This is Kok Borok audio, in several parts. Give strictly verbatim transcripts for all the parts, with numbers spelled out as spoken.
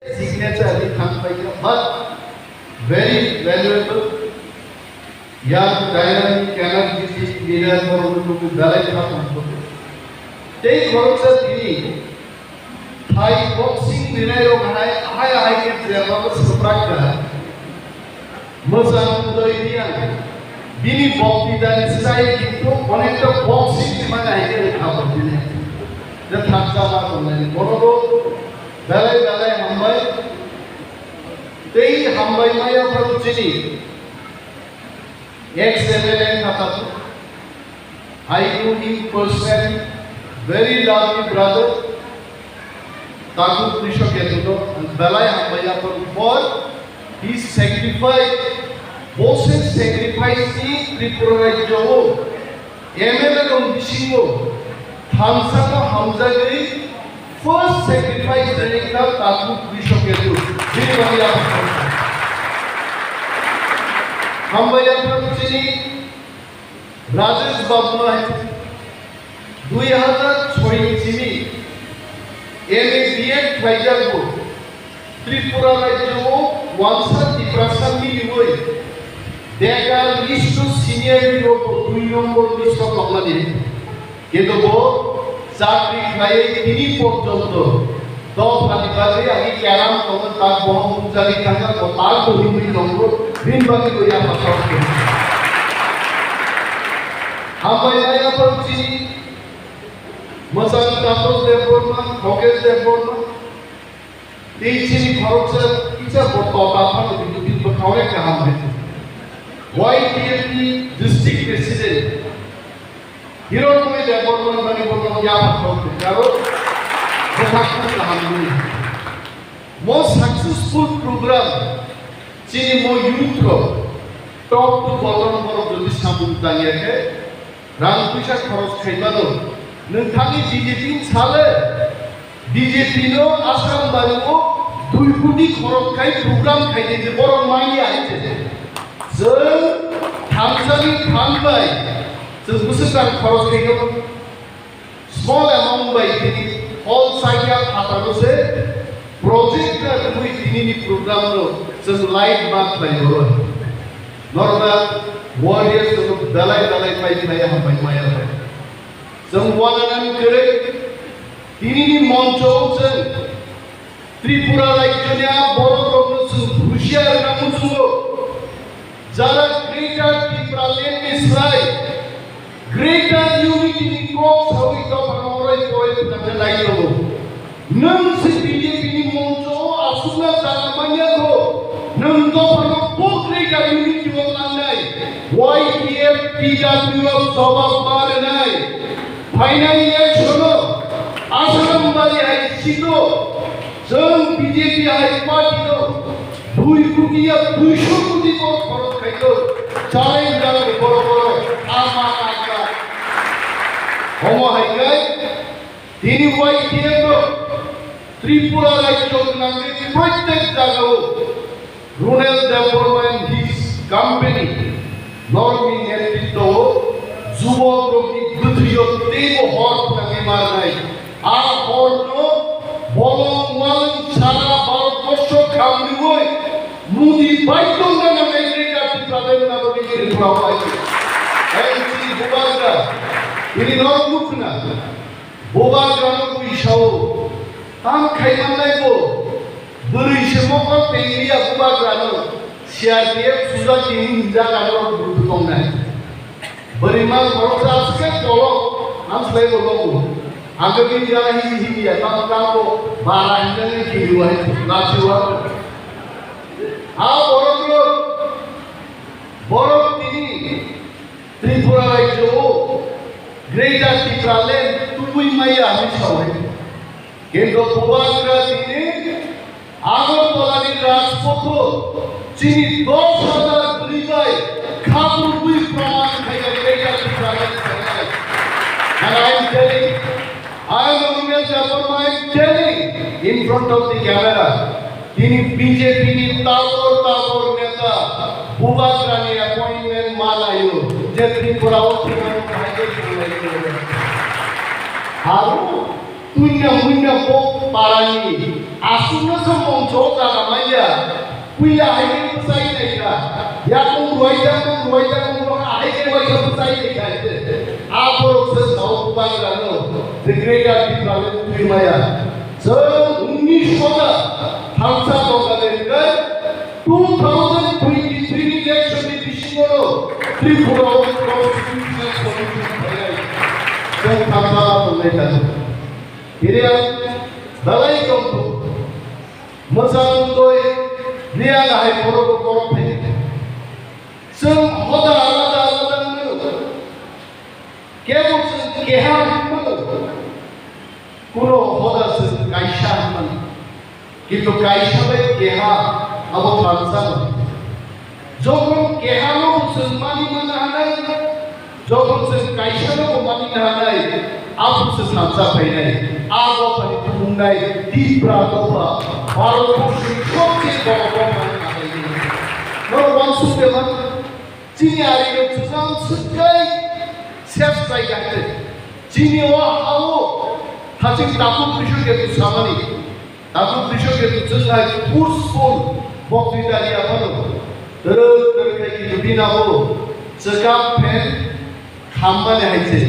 Signature ni thang paikha, but very valuable young dynamic energetic leader borok ni belai kha tongthok. Tei khoroksa tini thai boxing rinai rok hai, hai, hai khe jeba bo swprak kha. Mwchang Udoy Reang, bini boktitani style kintu onekta boxing ni mane hai khe rwkha bo bini. Je thaksa ma tongnani borok rok belai belai hambai. Tei hambai maya phano chini ex M L A kha tabuk. I know him personally, very lovely brother. Taku Krishna Ketuno, and belai hambai yapon for his sacrifice. Bo se sacrifice ni Tripura rajyo o M L A rok bisingo thansa no hamjagwi first sacrifice ringkha Taku Krishna Ketu. Bini bagwi yapon. Hambai yapon chini Rajesh Babu no hai dui hazar soi ni simi M A B Ed khlaijak bo Tripura rajyo o wansa Tiprasa miliwi bekar list o senior rok bo dui nombor list o tongmani. Kintu bo chakri khlaiwi tini porjonto dophani bagwi ani keram tongo, tak bohong bumjagwi thangkha, bo tak bo himwi tongo, bini bagwi bo yapha kok khe. Hambai maya phano chini mwchang Taposh Debbarma, Khogesh Debbarma, tei chini khoroksa kisa bo tota phano kintu bini bwkhao kaham khe. Y T F ni district president Hiron Moi Debbarma ni mani bono yapha kok karo bwkhak kaham ni. Mo successful program chini mo youth rok top to bottom borok jodi samung tangya khe rang puisa khoros khaimano. Nwng thangwi B J P ni sale B J P no Assam bari o dui koti khoros khai program khai de borok manya hai se. Chwng thamsani thang bai chwng bwswk rang khoros khaikha, small amount bai tini hall sakya phataro se project na rwui tini ni program no chwng live ma khlai oro. Norna warriors no belai belai pai khlai hambai maya bai. Chwng wananan kwrwi tini ni moncho o chwng Tripura rajyoni a borok rokno chwng husiar wngna muchungo. Jara Greater Tipraland ni slai Greater Unity ni kok sawi dophano orai poroi phwrangna nai tongo. Nwng se B J P ni moncho o aswkna jaga manya kho. Nwng dophano bo Greater Unity o langnai. Y T F T W F jobab ma rwnai. Phainai election o Assam bari hai sito. Chwng B J P hai party no dui koti ya duiso koti borok khorok khaito, challenge rok borok borok ama kaka. Omo hai khe tini Y T F rok Tripura rajyo gwnangwi protek jagao Ronel Debbarma and his company norokni netritwo o jubokrokni bwthwio teibo hor phwnangwi marnai. A horno bolong walwng sara Bharatborsho khamriwi Modi bai tongna nangnai Greater Tipraland naboni Tripura bai. N C Bubagra, ini norok nukhna. Bubagrano bui sao, tam khai mannai bo, bwrwi se mokol tenglia Bubagrano, C R P F sujak tini hinjak ano budu tongnai. Bwrwi ma khoroksa aswk khe kolok, ang slai bo logo. Ang khe bini gana hini hini ya, tam tam bo, bara hinjak ni kiri wai, lachi wa. Ha borok lo, borok tini, Tripura rajyo o Greater Tipraland tubui maya hinwi saui. Kintu Bubagra tini Agartala ni Rajpotho chini dos hazar bwrwi bai khabrwngwi proman khaikha Greater Tipraland khainai. And I am telling, I am Ronel Debbarma, I am telling in front of the camera. Tini B J P ni tabor tabor neta Bubagra ni appointment ma laio, je Tripura o thwngmani bahai khe thwnglaio. Aro tuina muina bo parani Aswkno se mongso jaga manya, puila hai khe bwsai naikha, yakung ruwaijak, mung ruwaijak, mung rok ahai khe waisa bwsai naikha. A borok se sao bubagrano, the greater Tipraland twi maya. Chwng unis hajar thansa tongkha de hwnkhe, two thousand twenty-three election ni bisingo Tripura o constitutional solution phainai. Chwng thansa tongnai kha. Tini ang belai tongthok. Mwchang twi Reang hai borok bo borok phai. Chwng hoda alada alada wngmano. Kebo chwng keha wngmano. Kuno hoda chwng kaisa wngmano. Kintu kaisa bai keha abo thansa no. Jokhon kehano bo chwng mani mana hanai, jokhon chwng kaisano bo mani na hanai, abo se thansa phainai. A dophani tumungnai Tipra dopha, Bharat borshni sobche boro dopha hinwi kahai. Norok uansuk de man, chini ari rok chwng swngkai ses khlai kahai. Chini o ha-o haching takhuk bishoke tu samani. Tabuk bishoke tu chwng hai forceful boktwita ria phano. Twrwk twrwk khai kitu bina bo chwkap phen khammani hai se.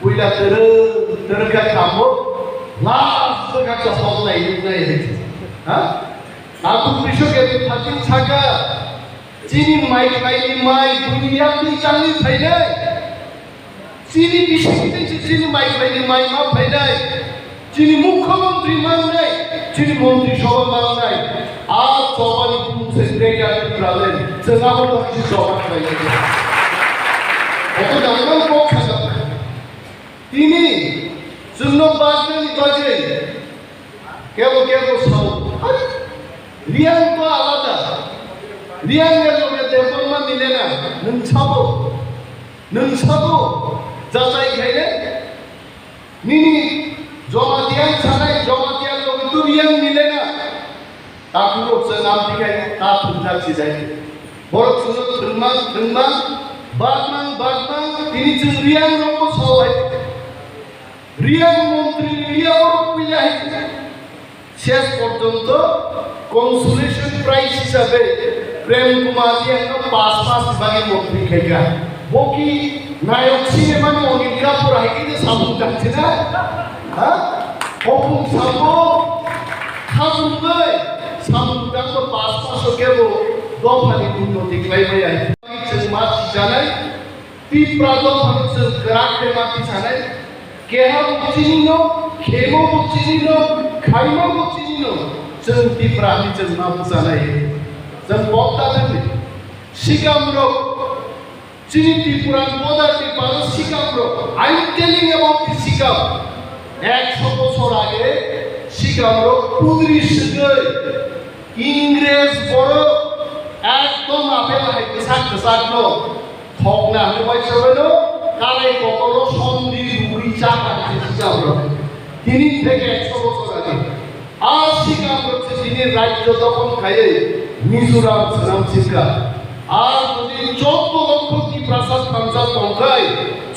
Puila twrwk twrwk khai khambo last chwkap cha hok nai nuk nai hai se. Ha? Tabuk bishoke tu thaching saka chini mai khlaini mai buini yakni changni phainai. Chini bising twi se chini mai phaini mai ma phainai, chini mukhyamantri mangnai, chini montri sabha mangnai, a chobani bumung se greater Tipraland, chwng abo no kisi choba khlai ya. Obo nangmani kok sakha. Tini chwngno bajnani bagwi kebo kebo sao, "Hai, Reang to alada, Reang ni loge Debbarma mile na, nwng sabo?" Nwng sabo jachai khaile? Nini Jamatia sanai, Jamatia logi tu Reang mile na. Takhuk rok se nam tikai ta thumjak si jai. Borok chwngno thwngmang, thwngmang, bagmang, bagmang, tini chwng Reang rokbo sawai. Reang montri ni Reang rok puila hai. Ses porjonto consolation prize hisabe Prem Kumar Reang no pas mas ni bagwi montri khaikha. Bo ki nayok sinema ni Anil Kapoor hai khe samung tang sina? Ha? Hopung samung, khamung bai samung tang to pas mas o kebo dophani unnoti khlai maya. Chwng ma sijanai. Tipra dophano chwng kwrak khe ma tisanai, keha bo chini no, khemo bo chini no, khaima bo chini no, chwng Tipra hinwi chwng ma bwchanai. Chwng bokta thangni sikam rok, chini Tipuran border ni paro sikam rok, I am telling about the sikam, ekso bochor age sikam rok pudri swgwi Ingrej borok ekdom apel hai kwchak kwchak no thokna hwnwi uaisa bai no karai kotor o sondi rugwi chakha khe sijak rok. Tini theke ekso bochor age. A sikam rok se tini rajyo dokhon khaiwi Mizoram swnam sikha. Ar jodi choudo lokho Tiprasa thansa tongkhai,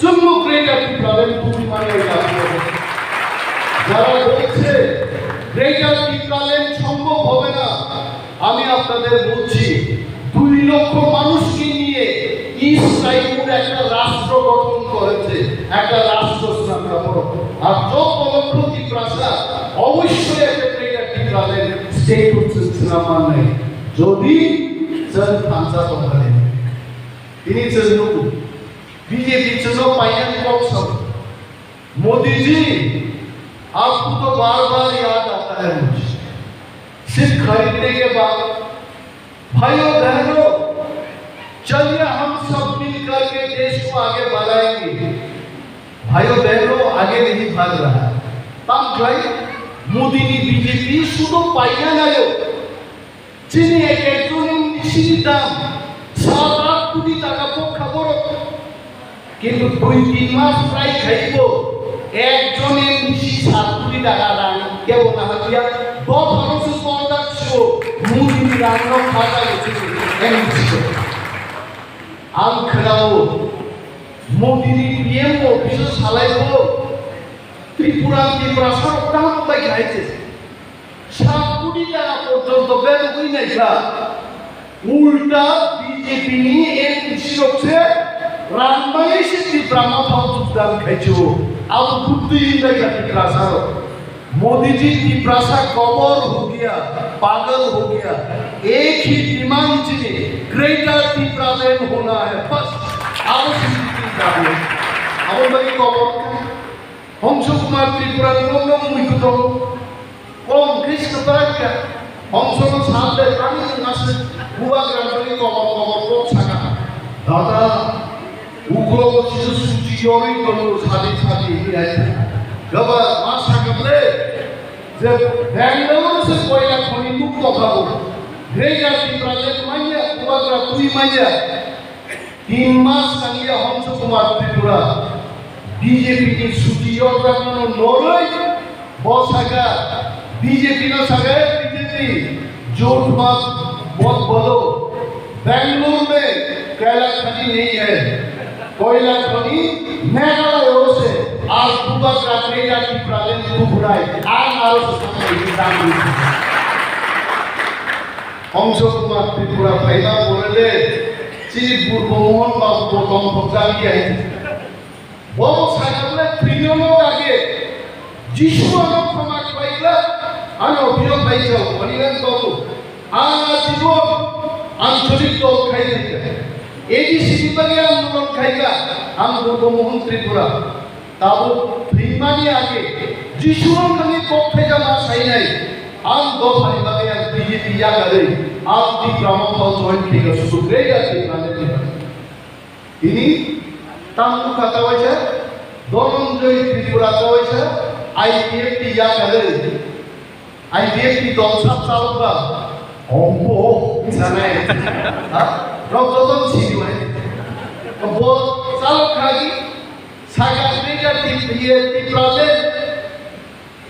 chwngno Greater Tipraland tubui manya ya. যারা বলছে Greater Tipraland সম্ভব হবে না, আমি আপনাদের বলছি, দুই লক্ষ মানুষকে নিয়ে ইস্ট তাইমুর একটা রাষ্ট্র গঠন করেছে, একটা রাষ্ট্র স্থাপন। আর চোদ্দ লক্ষ তিপ্রাসা অবশ্যই একটা Greater Tipraland state হচ্ছে সিনেমা নেই। যদি স্যার থানসা কোম্পানি তিনি চন্দ্রপুর বিজেপি চন্দ্র পাইয়া কম সব मोदी जी, आपको तो बार बार याद आता है मुझे। सिर्फ खरीदने के बाद, भाइयों बहनों, चलिए हम सब मिल करके देश को आगे बढ़ाएंगे। भाइयों बहनों, आगे नहीं बढ़ रहा है। Tang khlai, Modi ni B J P sudo paina nayo. Chini ek ekjon M D C ni dam sat aat koti taka pokha borok. Kintu dui tin mas try khaibo ekjon M D C sat koti taka rang kebo naharliya. Bothoro se ponchas so Modi ni rang no khajai chini M D C. Ang khwnao Modi ni P M office o salaibo Tripura, Tiprasa rok tamo bai khai se. Sat Jaga porjonto berugwi naikha. Ulta B J P ni M D C rok se rang bai se Tipra Motha o jogdan khaio. Abo buddhi hinbai kha Tiprasa rok. Modi ji Tiprasa कमर हो गया, पागल हो गया। एक ही demand chini, Greater Tipraland होना है, बस। Abo chini chini dabi. Abo bai कमर. Hongso Kumar Tripura ni nong nong mui kuto. Kom khe swprak kha. Hongso no sal de, ani wng aswk bubagra bai kobor kobor kok saka. Dada, uklogo chini suchi yorwi tongo sadi sadi hinwi hai. Gaba ma saka ble, je Bangalore se koila khoni nuk tokha bo. Greater Tipraland manya, bubagra twi manya. Tin mas tangya Hongso Kumar Tripura B J P ni suchi yorjakmano noroi bo saka, B J P no saka, "B J P, झूठ मत, मत बोलो, बेंगलुरु में कोयला खनि नहीं है, कोयला खनि मेघालय से, और बुबा का बेटा की प्रॉब्लम को बुराई, आज मारो से सामने ये काम नहीं।" Hongso Kumar Tripura phaima borele chini Purbo Mohon Babu bo tongthokjak ya. Bo sakha bole thwino no age Jisu ano khoma khlaikha, ano bino phaijao, ani nang Babu. Ang ajibon ancholik dol khai khaikha. A D C ni bagwi ang mulong khaikha, ang Purbo Mohon Tripura. Tabuk thwimani age Jisu wngkha ni kok thaijama sainai. Ang dophani bagwi ang B J P yakarwi ang Tipra Motha o join khaikha, susu greater Tipraland ni bagwi. Tini tam nukha kawaisa Dhananjay Tripura kawaisa I P F T yakarwi. I P F T ni dol sab chalok ba. Ombo, sanai. Ha? Rok joto sini wai. Bo chalok khai, saga media tip, ye, Tipraland.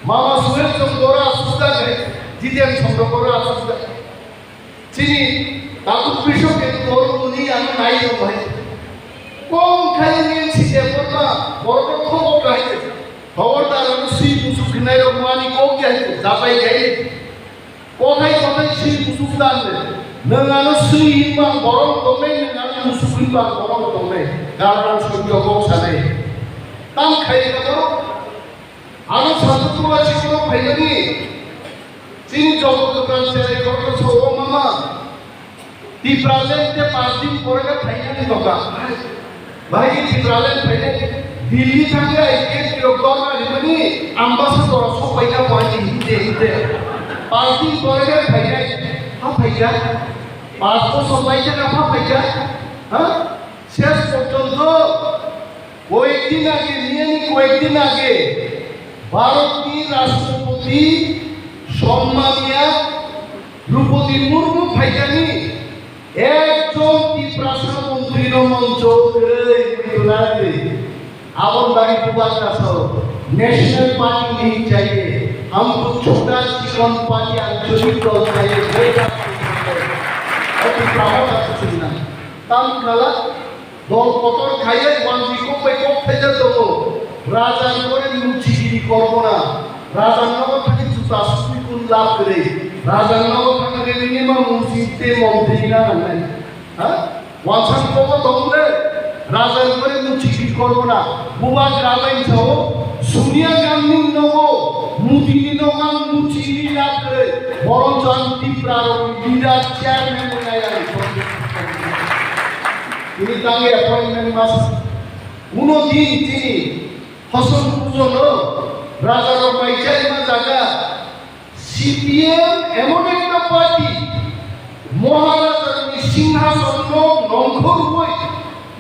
Mama Suhel Chongdora suda kai, Jiten Chongdora suda. Chini, Tatuk Bishop ke dol muni ano nai no wai. Kom khai ni side porma, borok khobor khai. Khobor da ano si musuk khnai rok mani kom ya, jabai kai. Kothai kothai si musuk dan le. Nwng ano swi hinba borok tongnai, nwng ano musuk hinba borok tongnai. Karon soi kok sanai. Tam khai ka to. Ano satu tua si kono phaimani. Chini joto dokan serai kono so o mama. Tipraland te pas din pore ka phainani doka. Bhai, Tipraland phainai, Delhi thangwi I P F T rok dorna rimani ambassador rok sok paina pore di hinte hinte. Pas din pore ka phainai, ha phaikha. Pas bosor paikha na ha phaikha. Ha? Ses porjonto, koyekdin age, niyani koyekdin age, Bharatni Rashtrapati Sommaniya Droupadi Murmu phaikani. Ekjon Tiprasa montri no moncho kwrwi kwrwi. Abon bagwi bubagra sao, National Party nahi chahiye, humko chhota chikon party, ancholik dol chahiye, greater Tiprasa. Oti prama ta chuna. Tam khala, dol kotor khaiye, wanji kok bai kok thaijak tongo. Raja ni pore muchigiri kormo na. Raja nogo thangwi juta sukwi kun lab kwrwi. Raja nogo thangwi nini ma musi te mom thwi na nangnai. Ha? Wansang kobo tong le. Raja ni pore muchigiri kormo na. Bubagra bai sao. Sonia Gandhi nogo. Modi ni nogo ang muchigiri lab kwrwi. Boron jan Tipra rok leader chairman ni kaya. Ini tangi appointment mas. Uno din chini Hosom pujono rajarok bai chaima jaga C P M emon ekta party, Maharajani singhasonno nongkhorwi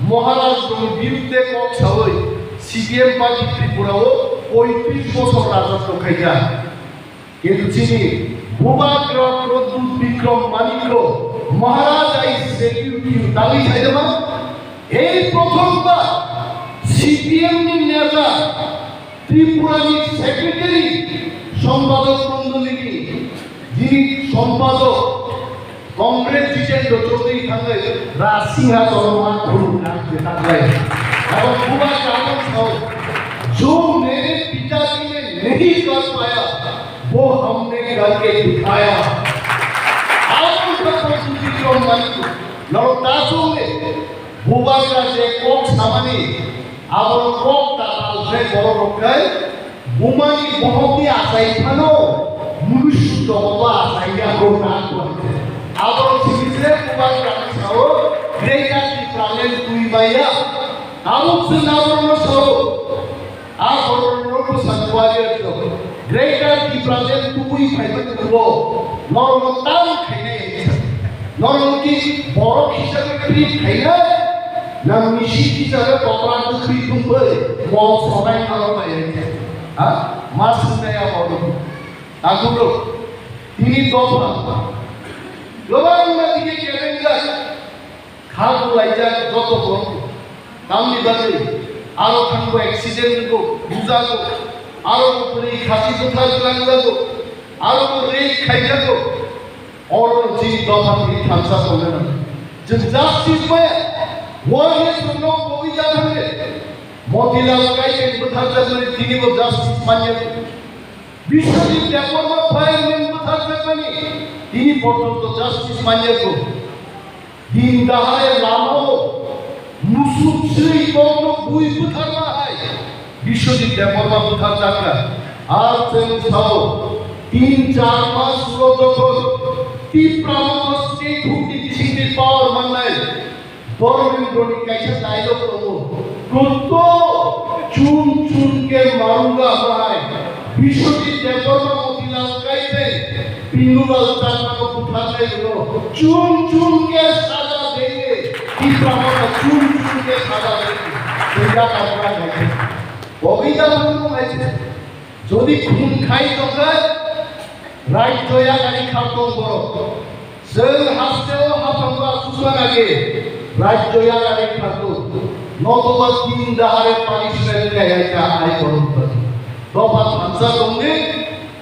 Maharajani birudde kok sawi C P M party Tripura o poitris bosor rajotw khaikha. Kintu chini Bubagra Pradyut Bikram Manikya Maharaj, I salute you. Tali khaidama? Ei prothom bar C P M ni neta Tripura ni secretary Sompadok Mondoli ni jini Sompadok Comrade Jitendra Chaudhary thangwi Raj Singha Dharma Guru Raj Jeta Rai. Abo Bubagra ano sao, "जो मेरे पिताजी ने नहीं कर पाया, वो हमने करके दिखाया। Abo wngkha Constitution mani. Norok ta chong di. Bubagra je kok samani, abo kok ta tal khe borok rok khe bumani bohokni achai phano mnusu jogoto achai ya kok ta kok. Abo simi se Bubagra ni sao Greater Tipraland twi maya. Abo chwng abo no sao. A borok no bwsa kwlaiwi rwkha. Greater Tipraland tubui phaimani wngo. Norokno tam khainai. Norokno ki borok hisabe treat khainai. Nang misi hisabe kokrang kwthwi tongbai. Mol sonai norok bai. Ha? Ma swngnai a borok. Takhuk rok. Tini dopha. Kwbangma dike kelengjak. Kha bulaijak joto borok. Tamni bagwi aro thangbo accident wngkho, bujago, aro bwrwi khasi bwthar twlangjago, aro bo rape khaijago. Oro chini dopha tini thansa tongna nango. Chwng justice maya, warriors rokno kogwi jathangdi. Motilal Kaiteng bwtharjakmani tini bo justice manya. Biswajit Debbarma fireman bwtharjakmani tini porjonto justice manya kho. Din dahare lamao musuk swi kokno bui bwtharma hai Biswajit Debbarma bwtharjakha. Ar chwng sao tin char mas ulo jokhon Tipra Motha state hukni bisingni power mannai Dharmendra ni kaisa dialogue tongo. Kutto chun chun ke marunga hai. Biswajit Debbarma Motilal Kaiteng Pindulal Chakma no butharnai rwno chun chun ke saja denge. Tipra Motha chun chun ke saja denge. Duita Chakma hai. Bobita Chakma hai. Jodi khun khai tongkha, rajyo yagari khartong borok. Chwng hasteo haphango achukma nage, rajyo yagari khartong. Notoba tin dahare punishment kaiya kha ai borok. Dopha thansa tongni,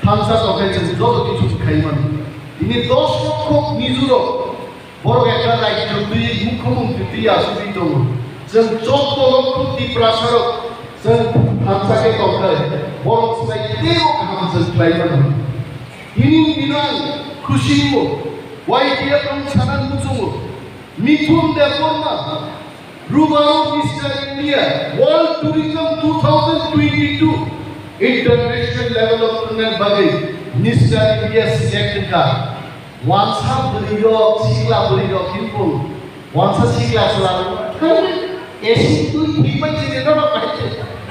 thansa tongkhe chwng joto kichu khai mano. Tini dos lokkho Mizorok Borok ekta rajyo twi mukhyamantri twi achugwi tongo. Chwng chwddo lokho Tiprasarok chwng thansa khe tongkha, borok swbai teibo kaham chwng khlai mano. Tini bino ang khusi wngo, Y T F ang sanan muchungo. Mithun Debbarma, Rubaro Mister India, World Tourism two thousand twenty-two, international level of tournament bagwi Mister India select wngkha. Wansa bwrwi rok, sikla bwrwi rok hinpung. Wansa sikla chwla rok. Esing twi thwi pai chini rok bai.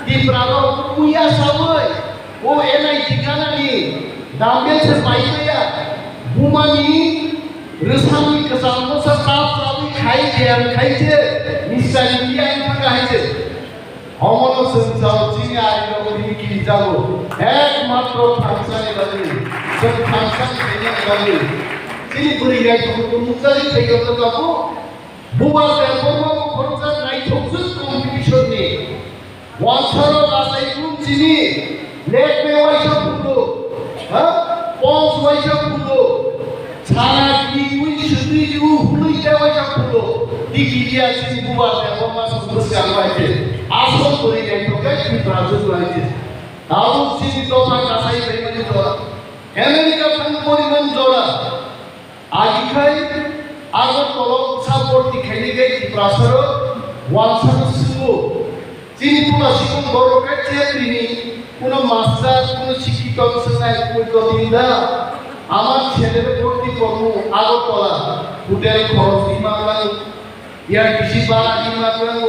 Tipra rok uya sawi. O N I T gana ni. Dambe se pai ya. Bumani rwsangni kwchangno sa chap chawi khai je, khai je. Mister India ni thangka hai je. Omono chwng chao chini arirok tini kirijago. Ekmatro thansa ni bagwi. Chwng thansa ni khaina ni bagwi. Chini bwrwi rai tongmung nukjagwi phaikha wngkha bo. Bubagra Debbarma bo khoroksa naithokjwk competition ni. Wansaro achai phuru chini lekme waisa phuru. Ha? Pons waisa phuru. Sana twi twi sutwi twi hului tei waisa phuru. Tiki dia chini Bubagra Debbarma song bwskango hai khe. Asol bwrwi naithok khe Tripura jwk hai khe. Tabuk chini dopha kasai phaimani jora. America thang poriman jora. Agi khai Agartala o support ni khaini khe Tiprasaro wansano swngo. Chini pula sikung borok khe chepri ni kuno master, kuno sikito swngnai koi jotin da. Ama chedere porti pormu Agartala hotel khoros di manglang, air D C bara di manglang,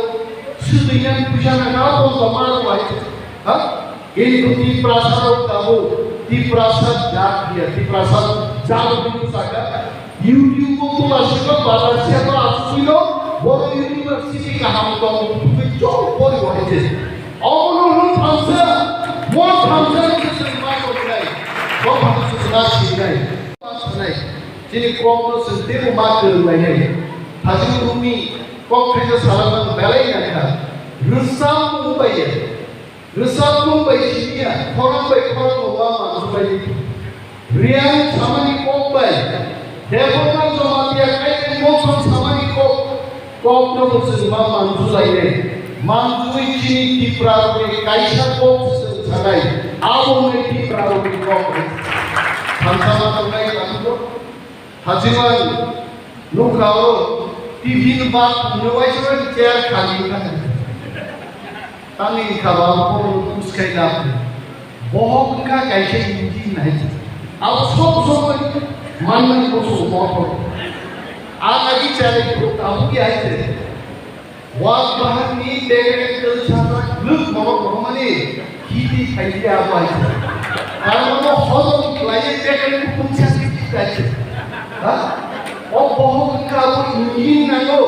sudingan puisa na ka pon tomar wai. Ha? Kintu Tiprasa rok tabuk Tiprasa jat dia, Tiprasa jat bini saka YouTube o tula sika bazar sia to asui no, boro university kaham tong tubui chong pori wahai je. Omono hwn thansa, mo thansa ni se ma ko nai, ko thansa se ma si nai. Nai, chini kok no se tebo ma ko nai nai. Thajin rumi kok khaisa salamang belai nai kha. Rwsam ubai ya. Rwchapmung bai simi ya, khorang bai khorang bo ma mansubai di. Riang samani kok bai, Debbarma Jamatia Kaiteng Motha samani kok, kok no bo chwng ma mansulai nai. Mansui chini Tipra rokni kaisa kok chwng sanai, abo hwnwi Tipra rokni kok. Tamsama tongnai kabugo. Hajimani nukha o T V ni bak phungno waisa chair khali wngkha. Tamni wngkha ba bono tuskai da. Bohok wngkha kaisa engine hai. Abo sob somoi manmani bosong motor. Ang agi chari tabuk ya hai. Wak bahan ni bekereng tel chakra gluk borok rohmani hiti thaidi abo hai. Karma no hozom khlai bekereng pungsa hiti thaidi. Ha? O bohok wngkha abo engine nango.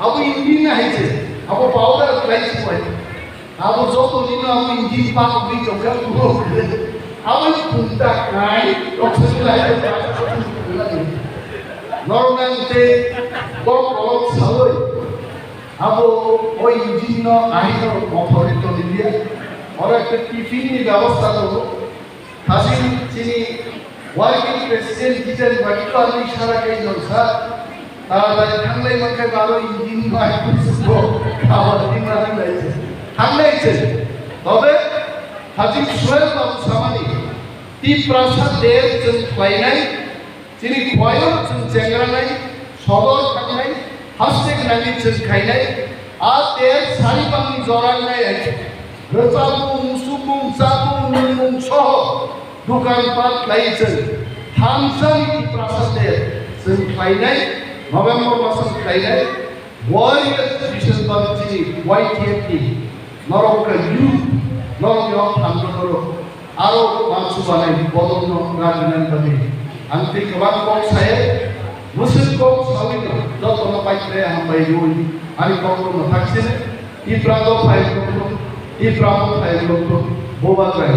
Abo engine na hai se. Abo powder khlai se bai. Abo joto nino abo engine pak ugui tongkha. Abo punta kai. Oxygen lai. Normal te kok kolok saloi. Abo o engine no ahino mothori tonilia. Oro ekta tiffin ni byabosta tongo. Thasing chini working president Jiten Bagi to ani sara kai jolsa. Taratari thanglai mankhe baro engine bai kusugo. Khabar di mani lai se. Thanglai se. Tobe thasing Suel Babu samani. Tiprasa der chwng khlainai. Chini khwlaio chwng chengranai, sodor thangnai, haste gwnangni chwng khainai, a ter sari bangni jora wngnai hai. Rwchapmung, musukmung, chapmung, nwngmung soho dukan pat khlai chwng thamsani Tiprasa ter chwng khlainai, November masoni khlainai, Warriors Christian Baptist Y T F ni norok khe youth norok ni o phan rw norok aro mansu banai bodol no rajinani bagwi ang tei kwbang kok saye mwswk kok sawi no joto no pai khlai hambai rwi ani kok no mwthak sini Tipra do phai rw Tipra mo phai rw Bubagra.